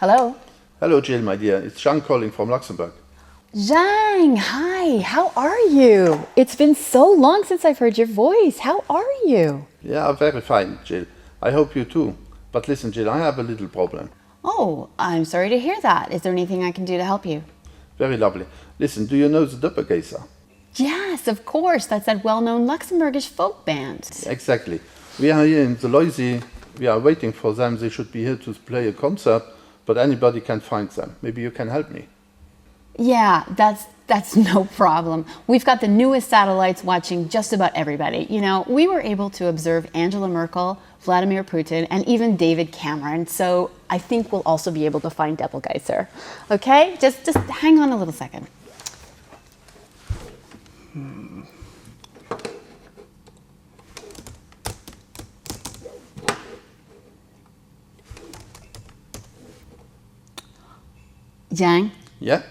Hello? Hello Jill, my dear, it's Jean calling from Luxembourg. Zhang, hi, how are you? It's been so long since I've heard your voice. How are you? Yeah, very fine, Jill. I hope you too. But listen, Jill, I have a little problem. Oh, I'm sorry to hear that. Is there anything I can do to help you? Very lovely. Listen, do you know the Doppelgeiser? Yes, of course. That's that well-known Luxembourgish folk band. Exactly. We are here in the Loisy. We are waiting for them. They should be here to play a concert, but anybody can find them. Maybe you can help me. Yeah, that's that's no problem. We've got the newest satellites watching just about everybody. You know, we were able to observe Angela Merkel, Vladimir Putin, and even David Cameron. So I think we'll also be able to find Doppelgeiser. Okay? Just just hang on a little second. Hmm. Yang? Yeah?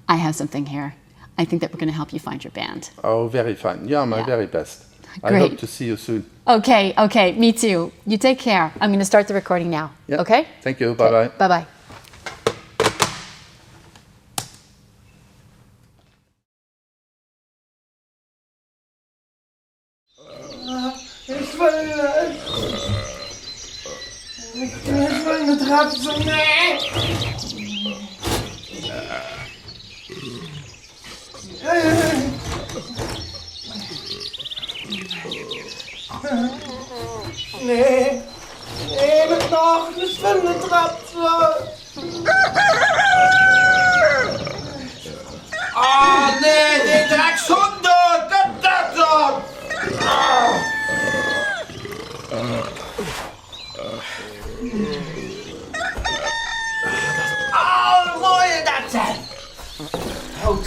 I have something here. I think that we're going to help you find your band. Oh, very fine. Yeah, my yeah. very best. Great. I hope to see you soon. Okay, okay, me too. You take care. I'm going to start the recording now. Yeah. Okay? Thank you. Bye-bye. Okay. Bye-bye. Ech wëll net. Ech wëll net rapsen, nee. Nee, nee, net nach, ech wëll net rapsen. Ah nee, deen Dreckshond do, dat dat dann! Dat ass all Moien dat selwecht! Haut.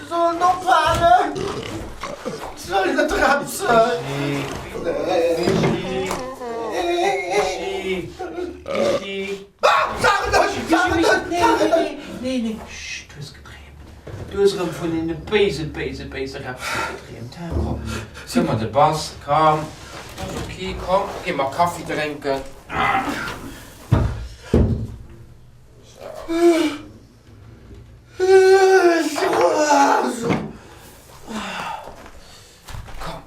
Sollen ophalen? Soll net rapsen. Du hues erëm vun deene béise, béise, béise Räpse gedreemt, he? Komm, sou mer de Bass, komm, ass ok, komm, gi mer Kaffi drénken. Sou. Komm.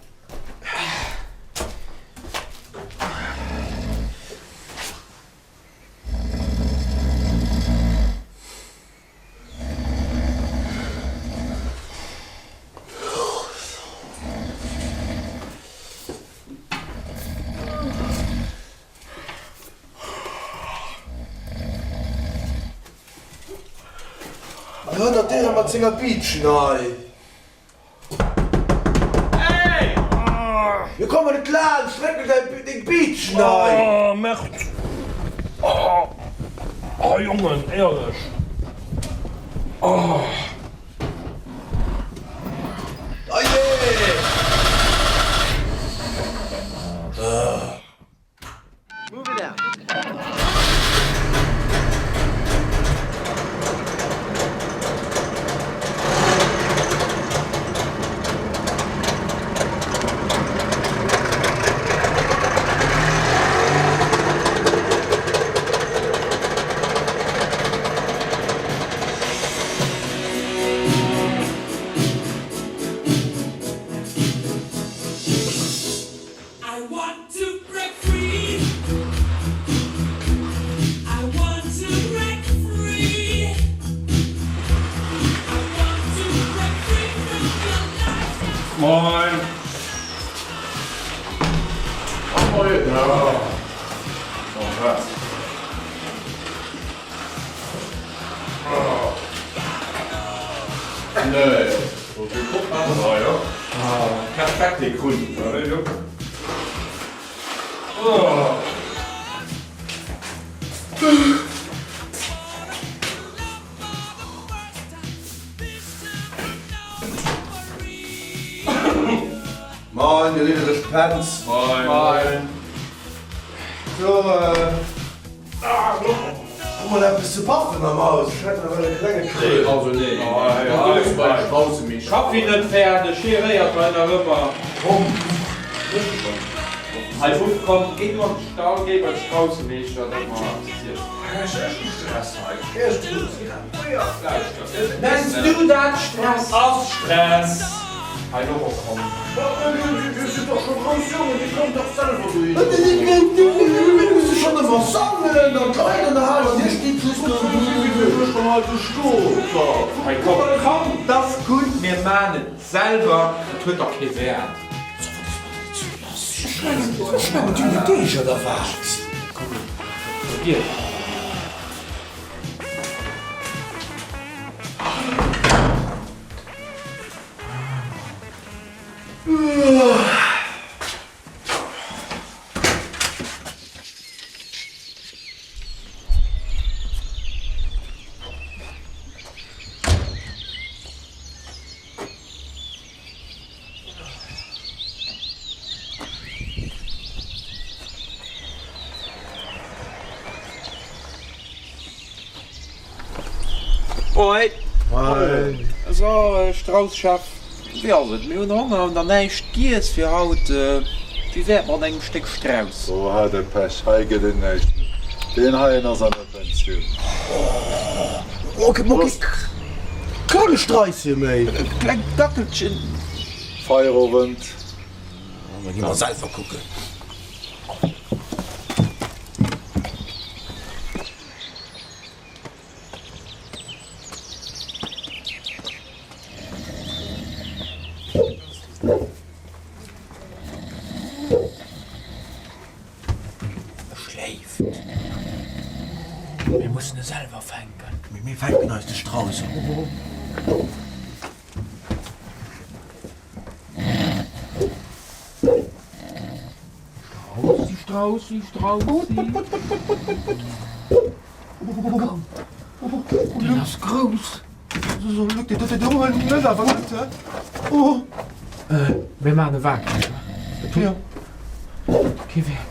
Hënnert dee mat senger Biitschen hei? Mir kommen net laanscht, réckel däi deng Biitschen hei! Oh Merde! Oh oh Jongen, éierlech! Oh! Allez! I want to break free I want to break free I want to break free from your lies Moin! Moin! Ja. Oh, was? Oh. Nee. Perfekt dee Krunn. Moin, dir liddereg Pänz. Moin. So, hu mer eppes ze paffen am Haus? Ech hätt nach well e klenge Kröll. Also nee, Kaffi net fäerdeg, hie réiert hei nach ëmmer. Komm, hei Buff, komm, géi du an de Stall, géi bei de Straussemeeschter, dat mer eppes z'iessen. Nenns du dat Stress? Ass Stress! Hei Laurent, komm. Dir sidd dach scho grouss Jongen, dir kommt dach selwer dohin. Mir musse schonn ëmmer sangen an d'Leit ënnerhalen an dir steet just do. Wéi schonn hei gestoot. Hei komm, komm, 't ass gutt, mir maan et selwer, et huet dach kee Wäert. Ech mengen, déi hunn en Deeg oder wat? Komm, probier. Hoi. Hoi. So, Strauss-Chef, wéi ass et? Mir hunn Honger an der näischt giess fir haut. Wéi wär et mat engem Stéck Strauss? Oh, hat e Pech, hei gëtt et näischt méi. Deen heien ass an der Pensioun. Ok, ok, klenge Straisschen méi. E klengt Dackelchen. Feierowend. Da gi mer selwer kucken. E schléift. Mir mussen e selwer fänken. Mir fänken eis de Strauss. Straussi, Straussi, Straussi. Komm, deen ass grouss. Mir maachen e Wakercher. Et huet kee Wäert.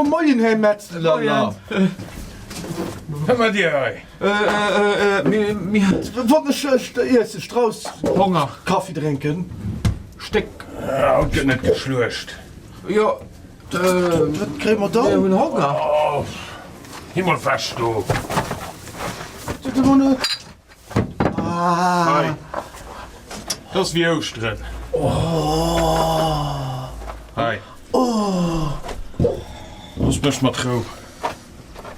Moien, Här Metzler. Wat maacht Dir hei? Wann ech iesse Strauss Honger. Kaffi drénken. Stéck. Haut gëtt net geschluecht. Jo, Wat kréie mer dann? Mir hunn Honger. Himmel wech do. Hei, dat ass wéi Ouschteren. Hei. Looss mech mat Rou.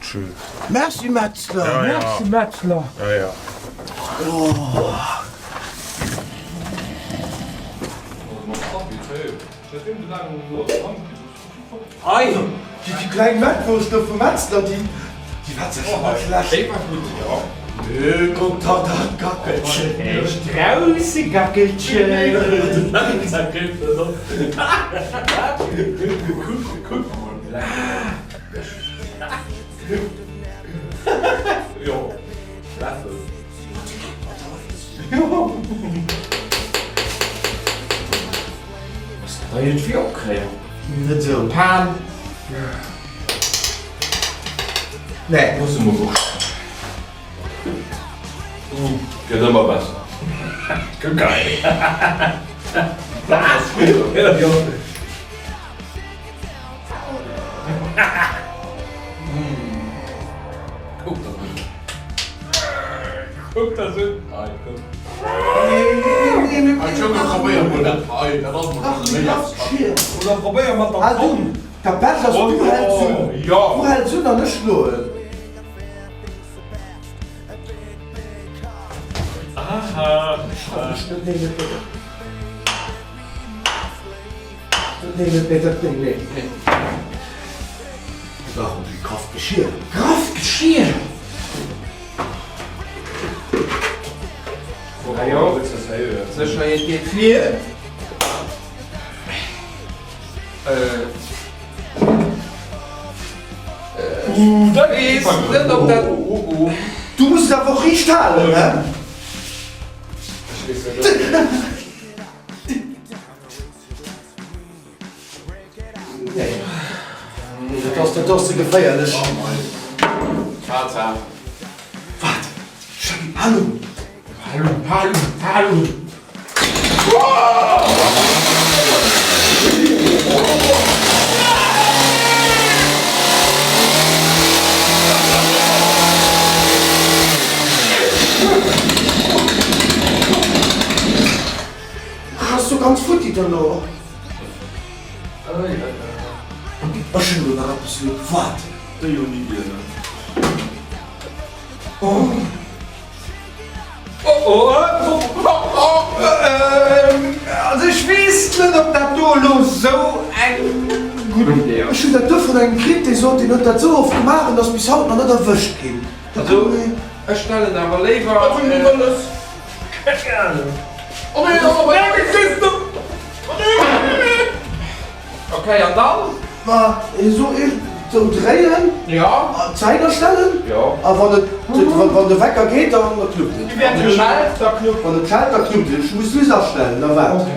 Tschö. Merci Metzler. Ja, ja. Merci Metzler. Ja, ja. Hei! Déi kleng Mettwurscht do vum Metzler, déi déi war zwar scho net schlecht. Déi war gutt, jo. Nö, kommt da dat Gackelchen. E Straussegackelchen. Muss dat iergendwéi opkréien. Net esou. Pan. Nee, muss emol wurscht. Gëtt ëmmer besser. Kuck hei. Dat ass gutt. Kuck der un. Kuck der un. Hei, kuck. Hei, Dschungel, probéier mol dat hei. Dat ass mol schonn méi als Oder probéier mat der Zong. Dat Bescht ass, du häls un. Du häls un an ech schloen. Aha. Graff Geschir! Graff Geschir! Ajo, Sécherheet geet vir. Dat weess net op dat. Du muss et awer och riicht halen, he? Ech weess net op. Nee, dat ass, dat ass ze geféierlech. Tata. Wat? Shaggy, hallo! Hallo, hallo, hallo! Ass du ganz futti dono? Ech hunn do nach eppes Luc, wat? Déi hunn ni gielen. Also ech weess net op dat do elo sou eng gutt Idee ass. Ech hunn dat do vun engem kritt, dee sot, deen huet dat sou oft gemaach an ass bis haut nach net erwëscht ginn. Also ech stellen awer léiwer. Wat hunn déi wëlles? Keng Ahnung. Oh nee, oh nee. Ok, an dann? Ma esou esou dréien, d'Zäit astellen, a wann et, wann de Wecker geet, da knuppt et. Wann et schellt, da knuppt. Wann et schellt, da knuppt et. Ech muss just astellen, da waart. Ok.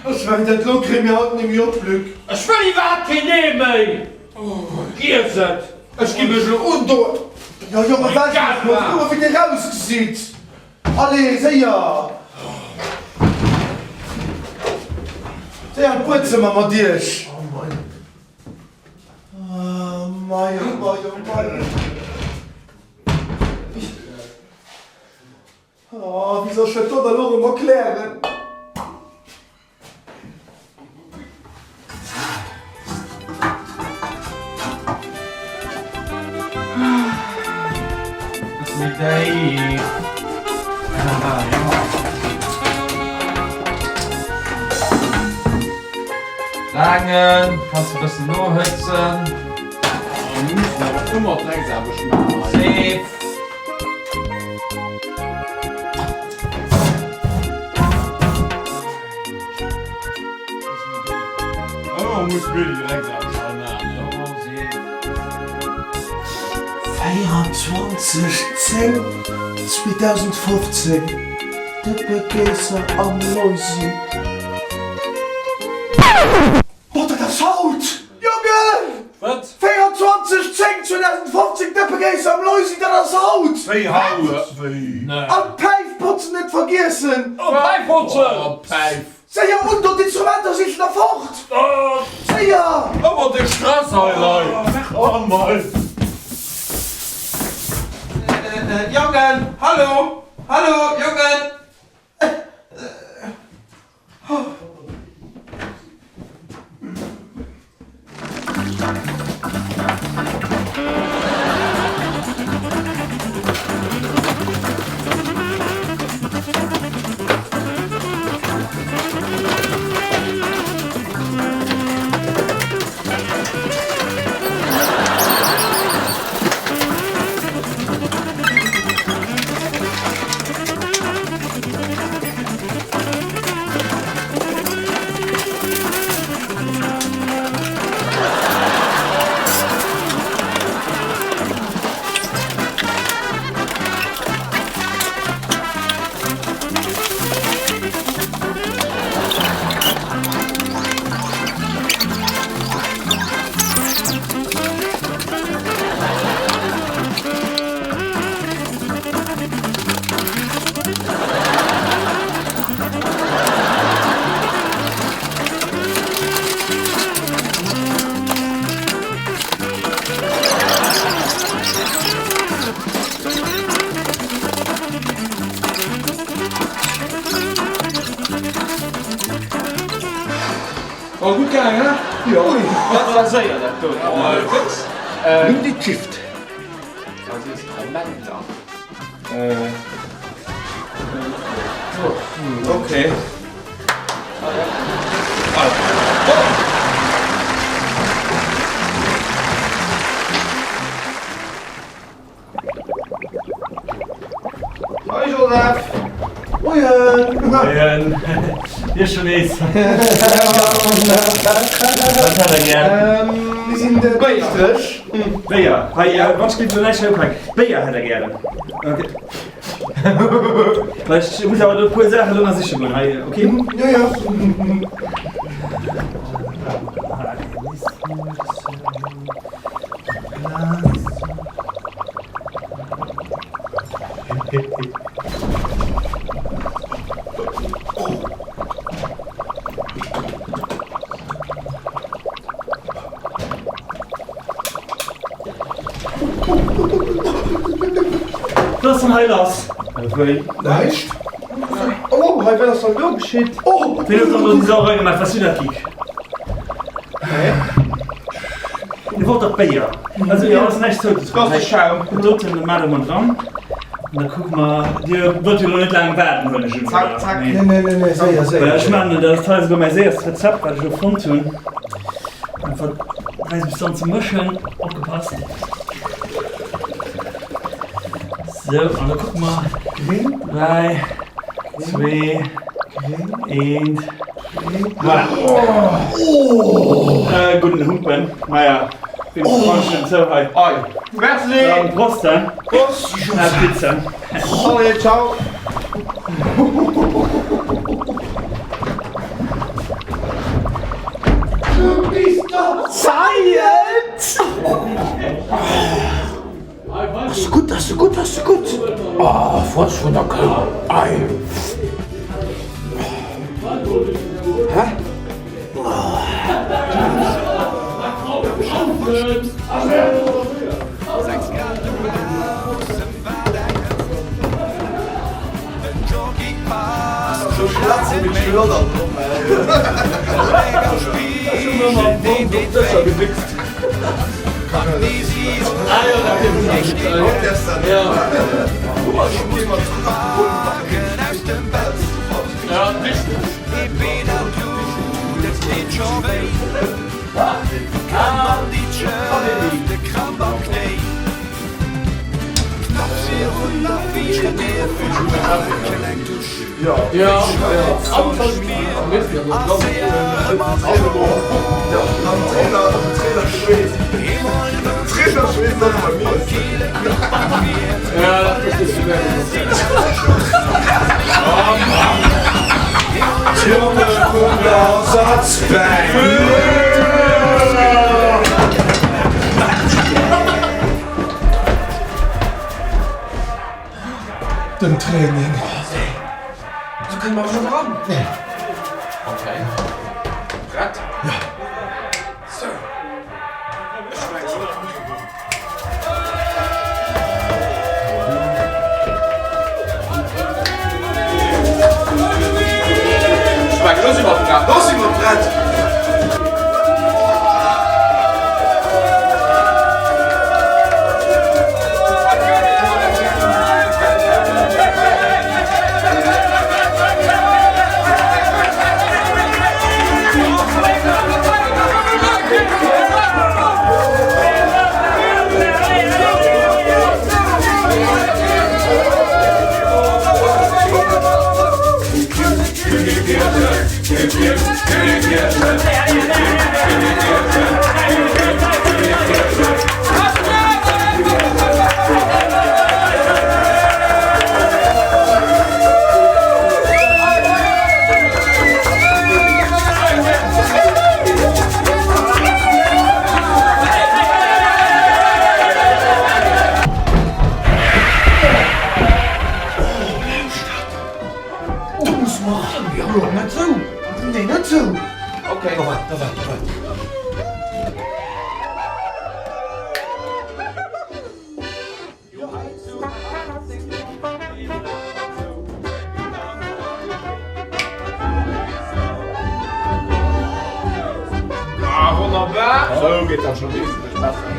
Ech mengen dat lo kréie mir haut nemmi op, Luc. Ech wëll iwwerhaapt keen Ee méi! Giess et! Ech gi mech elo undoen! Jo Jongen, waart mol, kuck mol wéi dir rausgesitt! Allez, séier! Séier an d'Buedzëmmer mat iech! Oh mei, oh mei, oh mei! Oh, wéi soll ech dat dann elo erëm erklären? Ass méi déif. Ah, jo. Laangen, kanns de bëssen nohëtzen. Mir mussen awer ëmmer Drecksaarbecht maachen hei. Seef. Ëmmer muss mir déi Drecksaarbecht hei maachen. 24 10 2015 Dëppegéisser am Loisy. Boah, dat ass haut! Jongen! Wat? 24 10 2015 Dëppegéisser am Loisy, dat ass haut! Wéi haut? Wéi? An d'Päif botzen net vergiessen! Oh, Päif botzen! Oh, Päif! Séier un do, d'Instrumenter si schon fort! Séier! Ëmmer de Stress hei, lei! Oh mei! Jongen! Hallo! Hallo, Jongen! War gutt gaangen, he? Jo. Dat war séier, dat do. Gutt. Nimm déi d'Gift. Eis Instrumenter. Ok. Hoi Joseph! Moien! Moien! Dir schon nees? Wat hätt der gär? Mir sinn de Béier. Béier? Hei, wann ech géif elo näischt méi upaken. Béier hätt der gären? Ok. Well ech muss awer do e puer Saachen elo nach siche goen. Hei, ok? Jo, jo. Wat ass dann hei lass? Wéi? Näischt. Oh, hei, wat ass dann do geschitt? Oh! Ween huet dann do déi Sauerei gemaach? Wat ass du dat, Geek? Hä? Dir wollt dach Béier. Also jo, ass näischt zougezunn. Ass de Schaum. Dat doten maache mer dran. An da kucke mer. Dir wëllt jo elo net laang waarden, huelen ech un, Zack, oder? zack. Nee. Nee, nee, nee, nee, séier, séier. Well ech maachen, dat ass hei esouguer mäi séierst Rezept, wat ech elo fonnt hunn. Einfach d'Räis dann ze mëschen. Opgepasst. Sou, an da kucke mer. 3, 2, 1. Voilà. Oh! Gudden Humpen. Maja, wéi oh. zou hei. Ei. Merci! Dann Prost, he? Prost! A Pizza. Allez, ciao! Du bist doch Zäit! Ass gutt, ass gutt, ass gutt. Oh, Fotz vun der Kou. Ei. Hä? Den Training. Sou kënne mer schon dran. Nee. Okay. Prett? Ja. Sou. Ech mengen. Ech mengen, lo si mer prett. Lo si mer prett. Do musse mer eran! Jo, net sou! Nee, net sou! Okay. Da waart, da waart, da waart. Sou geet dat scho wesentlech besser.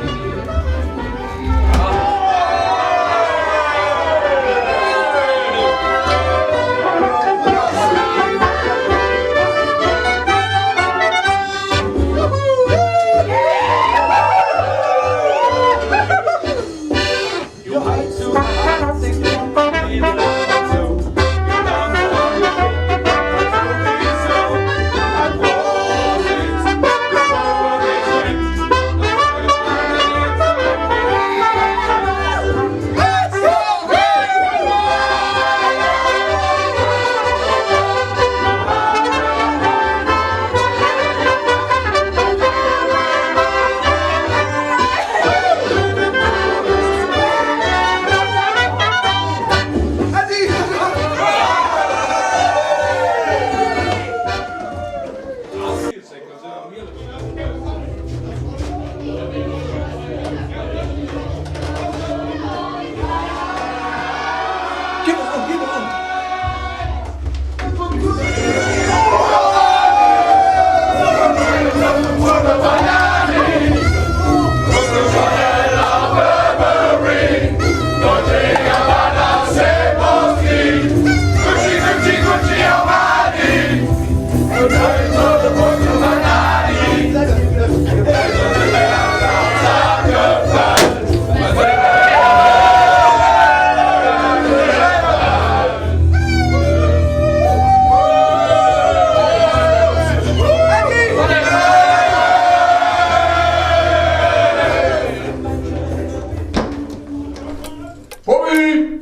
Bobby!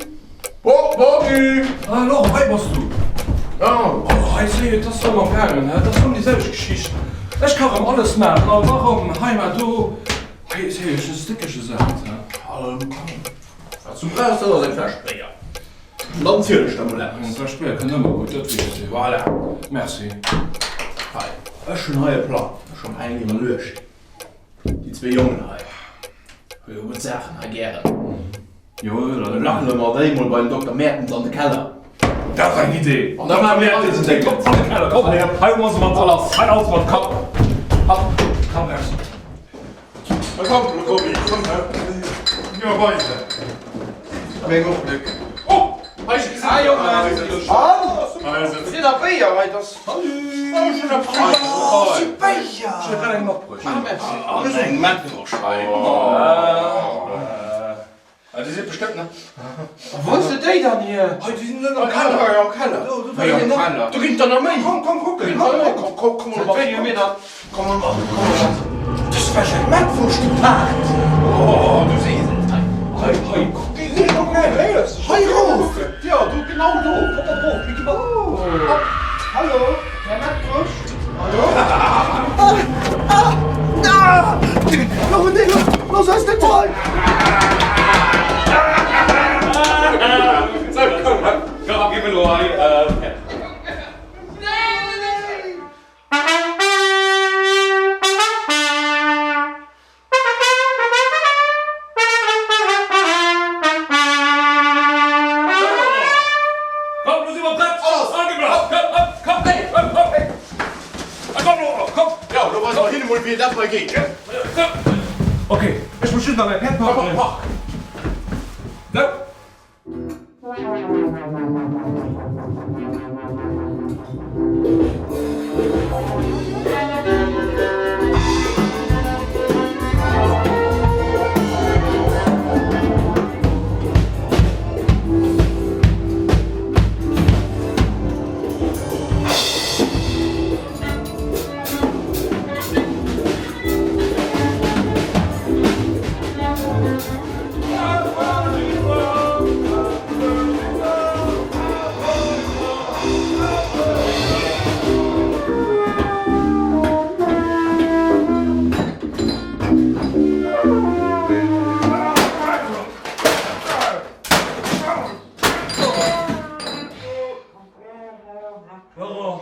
Bo Bobby! Ah Laurent, hei bass du! Oh, hei séi, et ass rëm am gaangen, he? Et ass rëm déi selwecht Geschicht. Ech ka rëm alles maachen, an da rëm hei, mä do, hei séi, ech hunn stéckege sat, he? Komm, wat s du brauchs, dat ass eng Fläsch Béier. An dann ziel ech der mol eppes. Eng Fläsch Béier kënnt ëmmer gutt, dat weess ech. Voilà. Merci. Hei, ech hunn hei e Plang, ech hunn eng iwwerluecht. Déi zwee Jongen hei hu jo gutt Saachen hei gären. Jo, da lackele mer déi mol bei den Dokter Mäertens an de Keller. Dat ass eng Idee! An da maache mir eisen Déngen. Komm, an de Keller, komm! Hei hu mer se mat alles, hei alles mat, komm! Hopp, komm raus! Na komm, Roby, komm, gi mer weisen. Meng och, Luc. Oh! Hei Sidd der Béier hei, dass. Eng Mettwurscht hei. Dir sidd bestëmmt nach. Wou hues de déi dann hier? Hei, déi sinn ënner am Keller. Hei am Keller. Hei am Keller. Do ginn et der nach méi. Komm, komm kucken. Komm, komm, komm mol mat. Wéini hu mir dann. Komm mol mat, komm mol mat. Dës war eng Mettwurscht gepaakt. Oh, du sees et. Hei, hei, hei, kuck, déi sinn scho gläich héiers. Hei erof. Jo, do, genau do. Hopp, hopp, hopp, mir gi mat. Hopp. Hallo, Här Mettwurscht. Hallo. Ah, ah, ah. Laurent, nee, los, los aus dem Teil. Sou, komm, komm, gi mir elo hei. Ok, ech muss just nach mäi Päerd paken. Sou. Laurent,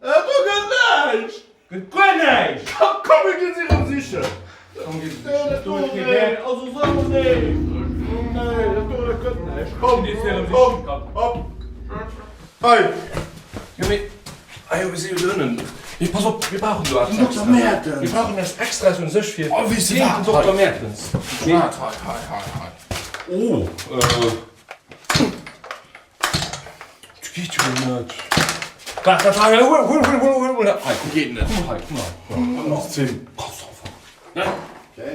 Do gëtt näischt! Gëtt guer näischt! Komm, mir ginn si rëm sichen! Komm, mir ginn si sichen. Do huet kee Wäert. Also sou, nee! Nee, dat do, dat gëtt näischt. Komm, komm, hopp! Hei! Jo, mee, ah jo, mir si jo do ënnen. Mee pass op, mir brauchen do eppes Den Dokter extra. Mertens. Mir brauchen eppes Extraes un sech fir Oh, weess de géint wat? den Dokter Hei. Mertens. Mee. Hei, hei, hei, hei. Oh, äh. Dat geet jo net. Waart, dat hei, huel, huel, huel, huel, huel, huel dat hei. Geet net. Kuck mol hei, kuck mol hei. Kuck mol hei. Passt einfach. Ne? Okay.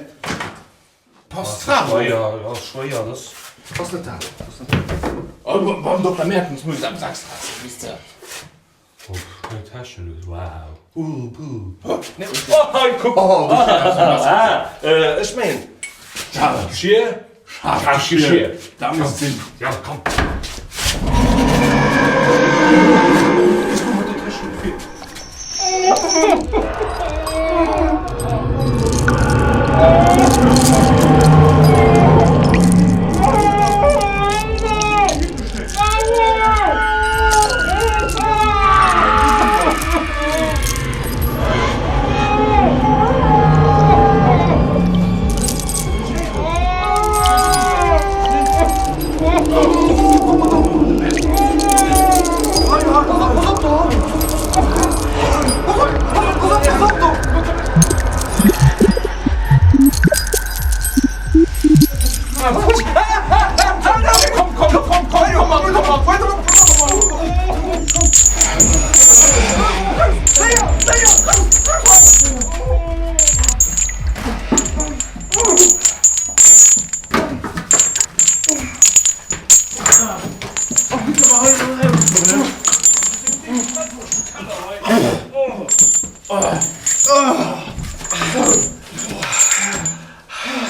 Passt Schwéier, ja, schwéier, das. Ass net dat. Ass net dat. Oh, beim Dokter Mertens muss et eppes Extraes sinn, weess de. Oh, schéin Täschen, wow. Uh, puh. Oh, hei, kuck. Oh, du schéin. Ah, ech mengen, Scharf Geschir. Scharf Geschir. Dat muss et sinn. Ja, komm.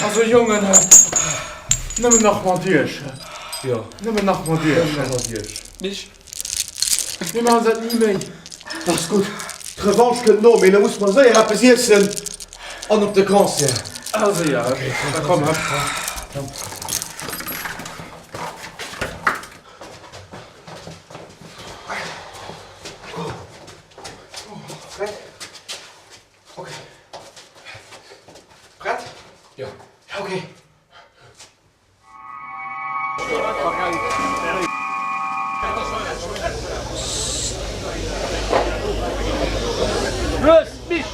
Also Jongen, nëmmen nach mat iech. Jo. Nëmmen nach mat iech. Nëmmen nach mat iech. Mich? Mir maachen dat ni méi. Dat ass gutt. D'Revanche kënnt no, mee elo musse mer séier eppes iessen an op de Concert. Ah séier, da komm, hëpp. Prett? Ok. Prett? Jo. Ja, ok. Lues, Mich!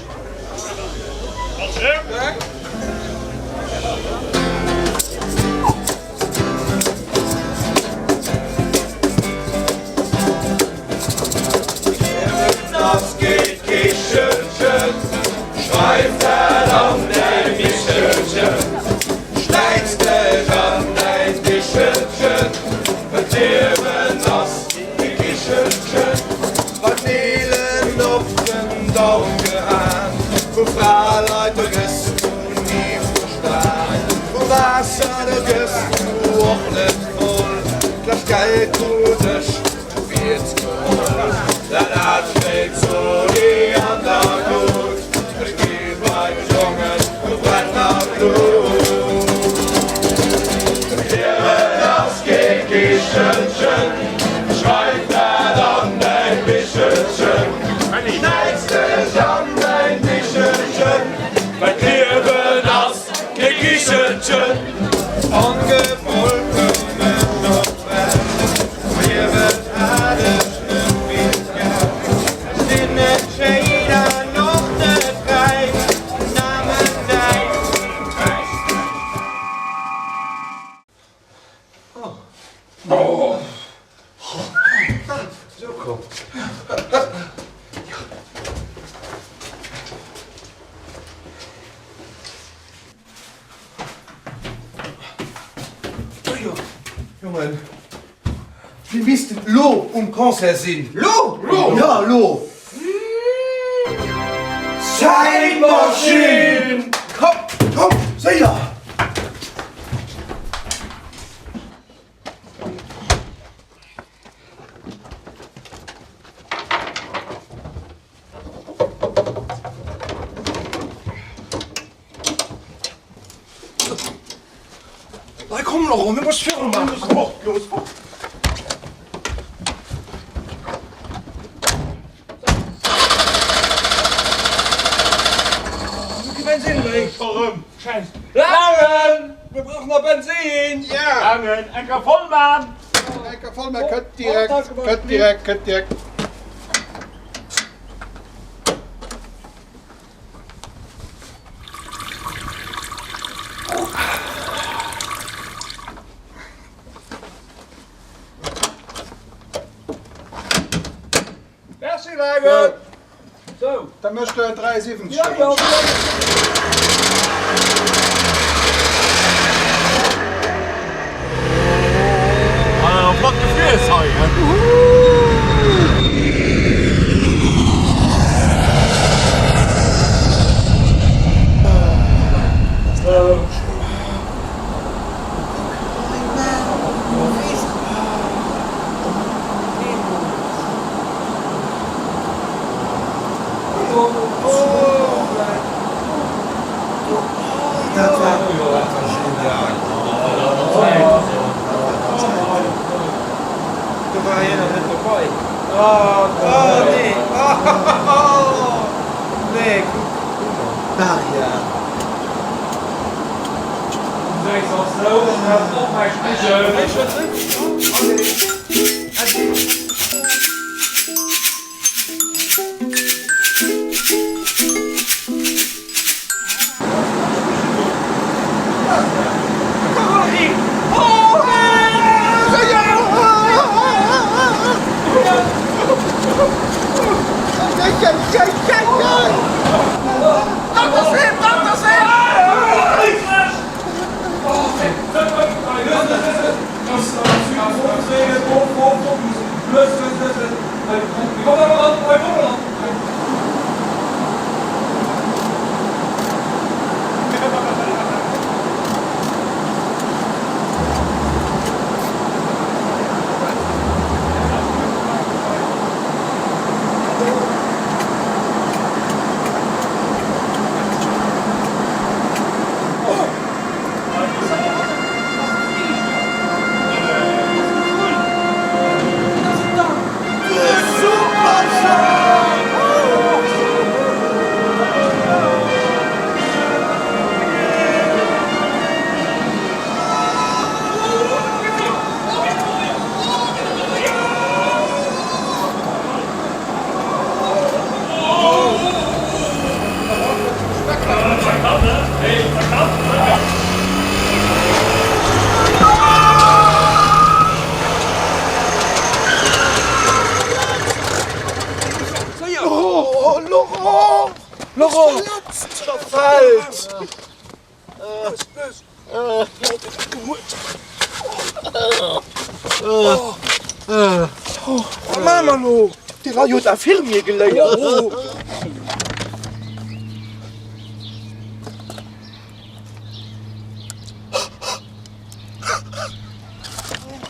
Jongen, mir missten lo um Concert sinn. Lo? Lo? Ja, lo! Zäitmaschinn! Komm, komm, séier! Hei komm Laurent, mir muss viru maachen. Fort, los, fort. Kee Bensin méi. Scho rëm. Schäiss. Laangen! Mir brauchen nach Bensin! Ja! Laangen, enker voll man! Enker voll man, kënnt direkt, kënnt direkt, kënnt direkt. Merci Laangen. Sou. Da mécht der 73. Jo, jo. Flott gefriess hei, he?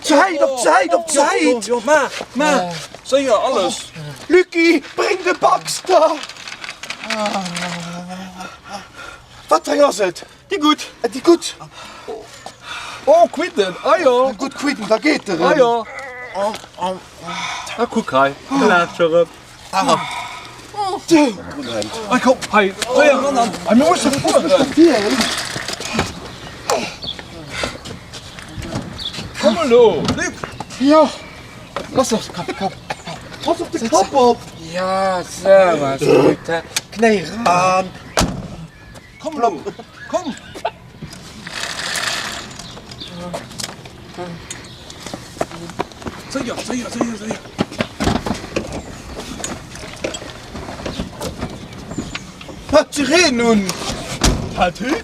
Zäit, op d'Säit, op d'Säit! Jo, maach, maach, séier, alles! Lucky, bréng de Baxter! Wat fir eng ass et? Déi gutt! Déi gutt! Oh, quidden, ah jo! Gutt quidden, da geet erëm! Ah jo! Ah, kuck hei, de laacht scho rëm. Hei, komm, hei, séier ran an, hei, mir musse fueren! Komm elo, Luc! Jo! Lass, lass, komm, komm! Pass op de Kapp op! Ja, sou ass gutt, Knéi ran! Komm elo, komm! Séier, séier, séier, séier! Hat d'Sireen un! Halt hü!